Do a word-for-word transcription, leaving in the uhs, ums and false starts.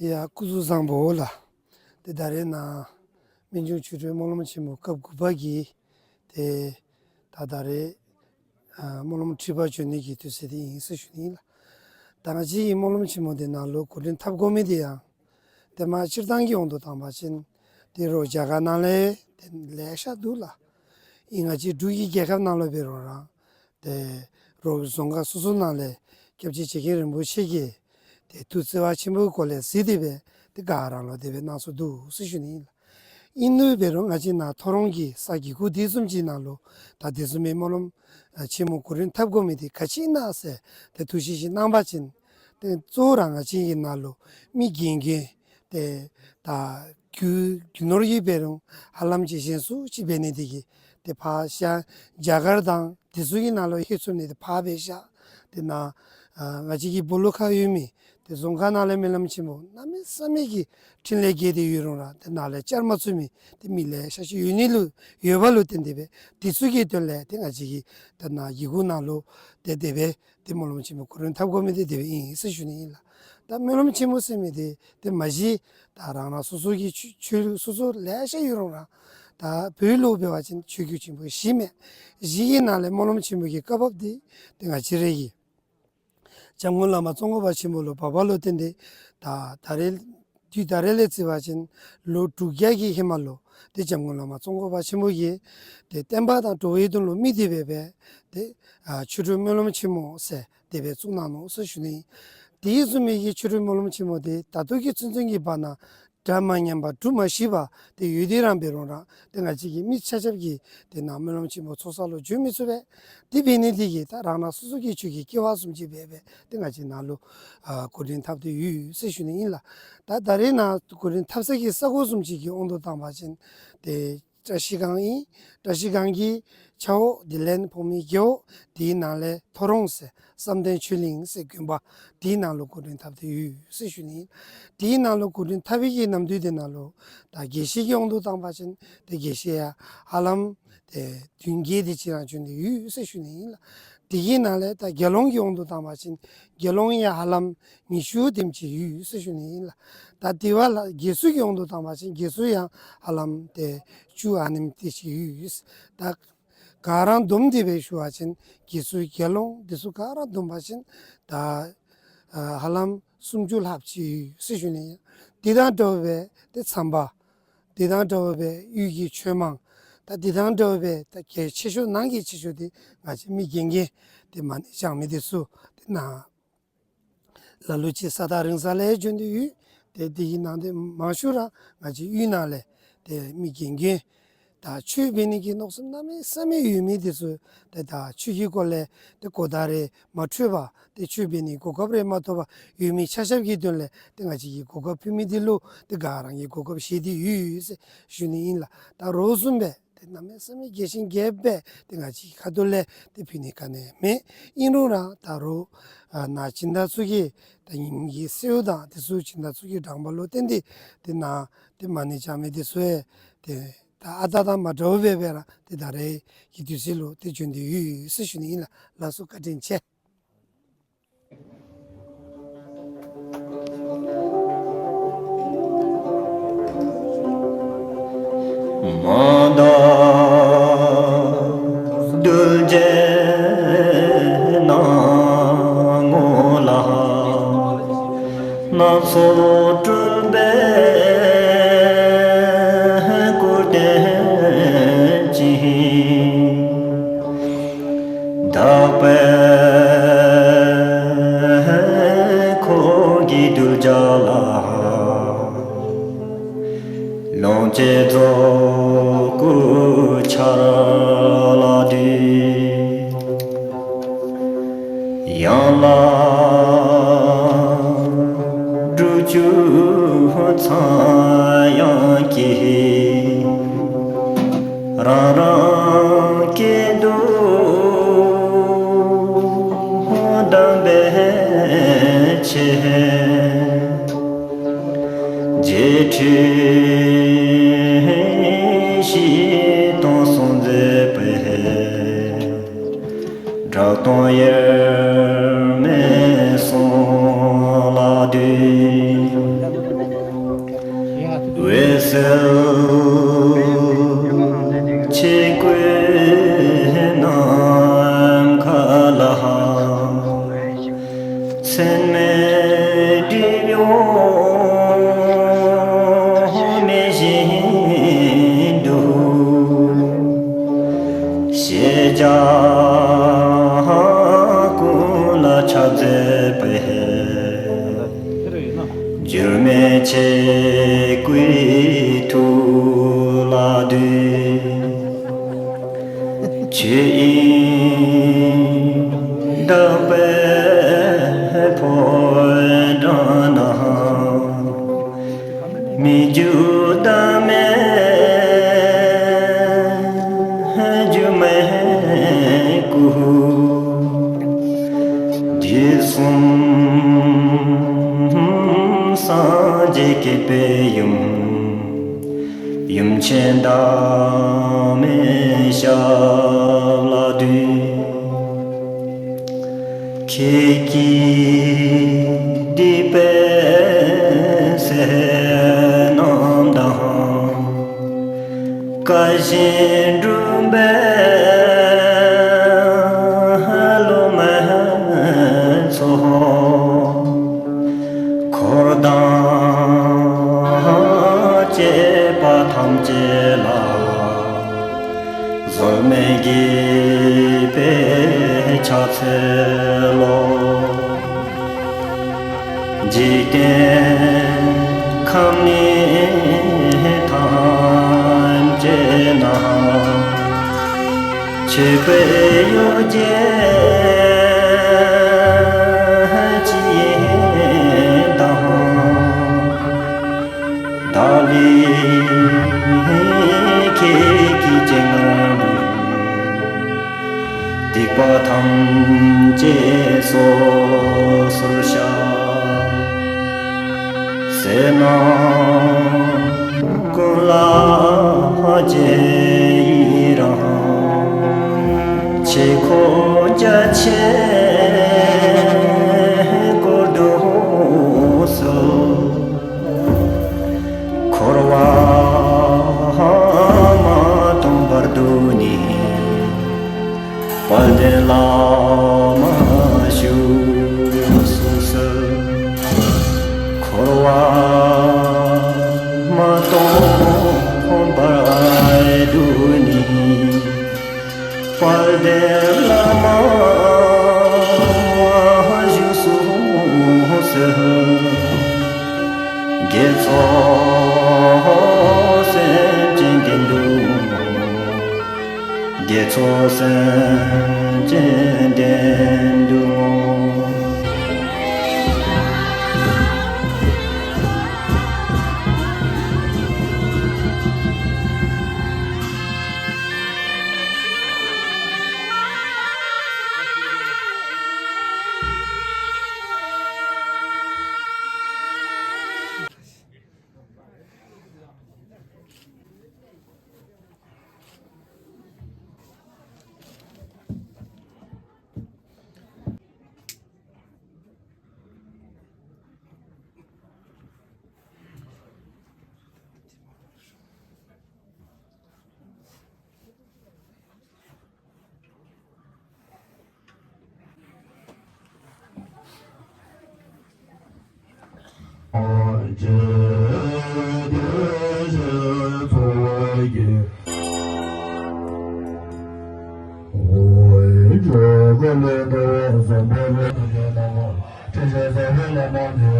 ཡ་སྐུ་གཟུགས་བཟང་པོ་ལགས། ཏེ་ད་རེས་ནཱ་སྨན་ཆུང་ཆོས་སྒྲོན་སྨོན་ལམ་ཆེན་མོ་སྐབས་དགུ་པ་གི་ཏེ་ད་ད་རེས་ཨ་སྨོན་ལམ་ཁྲིད་པར་བྱོན་ནི་གི་དུས་ཚོད་དེ་ཨིན་ཟེར་ཞུ་ནི་ཨིན་ལགས། ད་ང་བཅས་ཀྱི་སྨོན་ལམ་ཆེན་མོ་དེ་ནང་ལུ་གོ་སྒྲིག་འཐབ་དགོ་མི་དེ་ཡང་ཏེ་མ་སྤྱིར་བཏང་གི་དབང་དུ་བཏང་བ་ཅིན་ཏེ་རོགས་རྒྱ་གར་ནང་ལས་ཏེ་ལེ་ཤ་འདུག་ལགས། ཨིན་ང་བཅས་འབྲུག་གི་རྒྱལ་ཁབ་ནང་ལུ་འབད་རུང་ར་ཏེ་རོགས་རྫོང་ཁག་སོ་སོ་ནང་ལས་སྐྱབས་རྗེ་རྗེ་མཁན་རིན་པོ་ཆེ་གིས་ཏེ་ཐུགས་བརྩེ་བ་ཆེན་པོའི་སྒོ་ལས་གཟིགས་ཏེ་སྦེ་ཏེ་ག་ར་ལུ་དེ་སྦེ་གནང་སྲོལ་འདུག་ཟེར་ཞུ་ནི་ཨིན་ལགས། ཨིན་རུང་འབད་རུང་ང་བཅས་ནཱ་ཐོ་རངས་ཀྱི་ས་གི་གུ་དེ་བཟུམ་ཅིག་ནང་ལུ་ད་དེ་བཟུམ་མའི་སྨོན་ལམ་ཨ་ཆེན་མོ་གོ་སྒྲིག་འཐབ་དགོ་མི་དེ་ག་ཅི་ཨིན་ན་ཟེར་ཏེ་ཐུགས་བཞེས་ཅིག་གནང་བ་ཅིན་ཏེ་གཙོ་བོ་ར་ང་བཅས་ཀྱི་ནང་ལུ་མི་རྒན་རྒོན་ཏེ་ད་རྒྱུ་རྒྱུ་ནོར་གྱི་འབད་རུང་ཧ་ལམ་ཅིག་གཞན་སུ་ཅིག་འབད་ནི་དེ་གིས་ཏེ་ཕར་ཤར་རྒྱ་གར་དང་དེ་ཚུ་གི་ནང་ལུ་ལྷོད་ཚུགས་ནི་དེ་ཕར་སྦེ་བཞག། ཏེ་ནཱ་ཨ་ང་བཅས་ཀྱི་སྦོ་ལོགས་ཁར་ཡོད་མི་ཏེ་རྫོང་ཁག་ནང་ལས་སྨོན་ལམ་ཆེན་མོ་གནམ་མེད་ས་མེད་ཀྱི་འཕྲིན་ལས་རྒྱས་ཏེ་ཡོད་རུང་ར་ཏེ་ནཱ་ལས་བཅར་མ་ཚུགས་མི་ཏེ་མི་ལེ་ཤ་ཅིག་ཡོད་ནི་ལུ་ཡོདཔ་ལུ་བརྟེན་ཏེ་སྦེ་དེ་ཚུ་གི་དོན་ལས་ཏེ་ང་བཅས་ཀྱིས་ད་ནཱ་གི་གུ་ནང་ལུ་ཏེ་དེ་སྦེ་ཏེ་སྨོན་ལམ་ཆེན་མོ་གོ་སྒྲིག་འཐབ་དགོ་མི་དེ་དེ་སྦེ་ཨིན་ཟེར་ཞུ་ནི་ཨིན་ལགས། ད་སྨོན་ལམ་ཆེན་མོ་ཟེར་མི་དེ་ཏེ་མ་གཞི་ད་རང་རང་སོ་སོ་གི་ཆོས་ཆོས་ལུགས་སོ་སོ་ལེ་ཤ་ཡོད་རུང་ར་ད་བོད་ལུ་འབད་བ་ཅིན་ཆོས་བརྒྱུད་ཆེན་པོ་བཞི་མས། བཞི་གི་ནང་ལས་སྨོན་ལམ་ཆེན་མོ་གི་བཀའ་བབས་དེ་ཏེ་ང་བཅས་ར་གི་འཇམ་མགོན་བླ་མ་ཙོང་ཁ་པ་ཆེན་པོ་ལུ་བབས་པ་ལུ་བརྟེན་ཏེ་ད་ད་རེས་དུས་ད་རེས་ལས་བརྩི་བ་ཅིན་ལོ་དྲུག་བརྒྱ་གི་ཧེ་མ་ལུ་ཏེ་འཇམ་མགོན་བླ་མ་ཙོང་ཁ་པ་ཆེན་པོ་གིས་ཏེ་བསྟན་པ་དང་འགྲོ་བའི་དོན་ལུ་དམིགས་ཏེ་སྦེ་སྦེ་ཏེ་ཨ་ཆོས་སྒྲོན་སྨོན་ལམ་ཆེན་མོ་ཟེར་དེ་སྦེ་བཙུགས་གནང་ནུག་ཟེར་ཞུ་ནི། དེ་བཟུམ་མའི་གི་ཆོས་སྒྲོན་སྨོན་ལམ་ཆེན་མོ་དེ་ད་ལྟོ་གི་ཚུན་ཚོད་ཀྱི་བར་ན་གྲ་མ་ཉམས་པ་གྲུ་མ་ཞིག་པ་དེ་ཡོད་དེ་ར་འབད་རུང་ར་ཏེ་ང་བཅས་ཀྱི་མི་ཆ་ཁྱབ་ཀྱིས་ཏེ་ནཱ་སྨོན་ལམ་ཆེན་མོ་ཚོགས་ས་ལུ་འབྱོན་མི་ཚུགས་པས། དེ་འབད་ནི་དེ་གིས་ད་རང་རང་སོ་སོ་གི་ཆོས་ཀྱི་སྐལ་བ་བཟུམ་ཅིག་འབད་སྦེ་ཏེ་ང་བཅས་ནཱ་ལུ་ཨ་གོ་སྒྲིག་འཐབ་སྟེ་ཡོད་ཟེར་ཞུ་ནི་ཨིན་ལགས། ད་ད་རེས་ནཱ་གོ་སྒྲིག་འཐབ་ས་གི་ས་གོ་བཟུམ་ཅིག་གི་དབང་དུ་བཏང་བ་ཅིན་ཏེ་བཀྲ་ཤིས་སྒང་ཨིན། བཀྲ་ཤིས་སྒང་གི་ཆ་འོག་དེ་ལས་ཕོ་མོའི་རྒེད་འོག་དེའི་ནང་ལས་ཐོ་རངས་ཟེར་བསམ་གཏན་ཆོས་གླིང་ཟེར་དགོན་པ་དེའི་ནང་ལུ་གོ་སྒྲིག་འཐབ་སྟེ་ཡོད་ཟེར་ཞུ་ནི། དེའི་ནང་ལུ་གོ་སྒྲིག་འཐབ་པའི་གི་ནམ་དུས་དེ་ནང་ལུ་ད་དགེ་བཤེས་ཀྱི་དབང་དུ་བཏང་བ་ཅིན་ཏེ་དགེ་བཤེས་ཡང་ཧ་ལམ་ཏེ་བདུན་བརྒྱད་དེ་ཅིག་ར་བྱོན་ཏེ་ཡོད་ཟེར་ཞུ་ནི་ཨིན་ལགས། དེ་གི་ནང་ལས་ད་དགེ་སློང་གི་དབང་དུ་བཏང་བ་ཅིན་དགེ་སློང་ཡང་ཧ་ལམ་ཉི་ཤུ་དེམ་ཅིག་ཡོད་ཟེར་ཞུ་ནི་ཨིན་ལགས། ད་དེ་བ་ལས་དགེ་ཚུལ་གྱི་དབང་དུ་བཏང་བ་ཅིན་དགེ་ཚུལ་ཡང་ཧ་ལམ་ཏེ་བཅུ་ཨ་ནེམ་དེ་ཅིག་ཡོད། ད་ག་ར་བསྡོམས་ཏེ་སྦེ་ཞུ་བ་ཅིན་དགེ་ཚུལ་དགེ་སློང་དེ་ཚུ་ག་ར་བསྡོམས་པ་ཅིན་ད་ཨ་ཧ་ལམ་སུམ་ཅུ་ལྷགཔ་ཅིག་ཡོད་ཟེར་ཞུ་ནི། དེ་དང་འདྲཝ་སྦེ་ཏེ་ཚངས་པ་དེ་དང་འདྲཝ་སྦེ་གཡུས་ཀྱི་ཆོས་མང་ད་དེ་དང་འདྲཝ་སྦེ་ད་གལ་ཆེ་ཤོས་ནང་གི་ཆེ་ཤོས་དེ་ང་བཅས་མི་རྒན་རྒོན་ཏེ་མ་ཎི་བགྱང་མི་དེ་ཚུ་ཏེ་ནཱ་ལ་ལུ་ཅིག་ས་ཐག་རིང་ས་ལས་བྱོན་ཏེ་ཡོད། ཏེ་དེ་གི་ནང་ཏེ་མང་ཤོས་ར་ང་བཅས་གཡུས་ནང་ལས་ཏེ་མི་རྒན་རྒོན་ད་ཆོས་འབད་ནི་གི་མནོ་བསམ་གནམ་མེད་ས་མེད་ཡོད་མི་དེ་ཚུ་ཏེ་ད་ཆོས་ཀྱི་སྐོར་ལས་ཏེ་གོ་བརྡ་རེ་མ་འཕྲོད་པར་ཏེ་ཆོས་འབད་ནི་གོ་སྐབས་རེ་མ་ཐོབ་པར་ཡོད་མི་ཆ་ཁྱབ་ཀྱི་དོན་ལས་ཏེ་ང་བཅས་ཀྱིས་གོ་སྐབས་ཕུལ་མི་དེ་ལུ་ཏེ་ག་ར་གིས་གོ་སྐབས་བཞེས་ཏེ་ཡོད་ཟེར་ཞུ་ནི་ཨིན་ལགས། ད་རོགས་བཟུམ་སྦེ་ཏེ་གནམ་མེད་ས་མེད་རྒྱས་ཤིང་རྒྱསཔ་སྦེ་ཏེ་ང་བཅས་ཀྱི་ཁ་ཐུག་ལས་ཏེ་ཕུལ་ནི་ག་ནི་མེད། ཨིན་རུང་ར་ད་རུང་ཨ་ནཱ་སྦྱིན་བདག་ཚུ་གིས་ད་ཉིནམ་གི་གསོལཝ་དང་དེ་ཚུ་སྦྱིན་བདག་ཚུ་གི་གྲངས་པ་ལུ་བརྟེན་ཏེ་ཏེ་ནཱ་ཏེ་མ་ཎི་བགྱང་མི་དེ་ཚུ་ཡང་ཏེ་ད་ཨ་རྟག་དང་མ་འདྲཝ་སྦེ་སྦེ་ར་ཏེ་ད་རེས་ཀྱི་དུས་ཚོད་ལུ་ཏེ་བྱོན་ཏེ་ཡོད་ཟེར་ཞུ་ནི་ཨིན་ལགས། ལགས་སོ་བཀའ་དྲིན་ཆེ། མ་དག་གདུལ་བྱའི་སྣང་ངོ་ལ། སྣ་ཚོགས་སྤྲུལ་པའི་སྐུར་བསྟན་ཅིང་། དག་པའི་འཁོར་གྱིས་གདུལ་བྱ་ལ། ལོངས་སྤྱོད་རྫོགས་སྐུ་འཆར་ལ་འདུད། ཡན་ལག་དྲུག་ཅུ་ཚངས་དབྱངས་ཀྱིས། རང་རང་སྐད་དུ་གདམས་པའི་ཆེད། རྗེས་ཁྲིད་བཞི་སྟོང་གསུམ་མཛད་པའི། གྲགས་སྟོང་དབྱེར་མེད་གསུང་ལ་འདུད། གཡོ་མེད་བཞིན་དུ་ཤེས་བྱ་ཀུན་ལ་ཁྱབ་མཛད་པའི། འགྱུར་མེད་ཆོས་སྐུའི་ཐུགས་ལ་འདུད། ཆོས་དབྱིངས་དག་པའི་ཕོ་བྲང་ན། མི་འགྱུར་བདག་མེད་སྒྱུ་མའི་སྐུ། དུས་གསུམ་སངས་རྒྱས་བསྐྱེད་པའི་ཡུམ། ཡུམ་ཆེན་བདག་མེད་ཞབས་ལ་འདུད། ཁྱེད་ཀྱིས་བསྡུས་པའི་ཟས་རྣམས་དང་། བཀའ་བཞིན་སྒྲུབ་པའི་སློབ་མའི་ཚོགས། འཁོར་དང་བཅས་པ་ཐམས་ཅད་ལ། བཟོད་མེད་དགྱེས་པའི་ཕྱག་འཚལ་ལོ། འཇིག་རྟེན་ཁམས་ནི་ཐམས་ཅད་ན། མཆོད་པའི་གཡོ་སྒྱུ་ཅི་ཡིན་དང་། བདག་ལུས་ཁྱེད་ཀྱི་སྤྱན་སྔར་འབུལ། སྡིག་པ་ཐམས་ཅད་སོ་སོར་བཤགས། བསོད་ནམས་ཀུན་ལ་རྗེས་ཡི་རང་། ཆོས་འཁོར་རྒྱ་ཆེར་བསྐོར་དུ་གསོལ། འཁོར་བ་མ་སྟོངས་བར་དུ་ནི། དཔལ་ལྡན་བླ་མ་བཞུགས་སུ་གསོལ། འཁོར་བ་མ་སྟོངས་བར་དུ་ནི། དཔལ་ལྡན་བླ་མ་བཞུགས་སུ་གསོལ། དགེ་ཚོགས་སེམས་ཅན་གཏན་དུ་བསྔོ། དགེ་ཚོགས་སེམས་ཅན་གཏན་དུ་བསྔོ།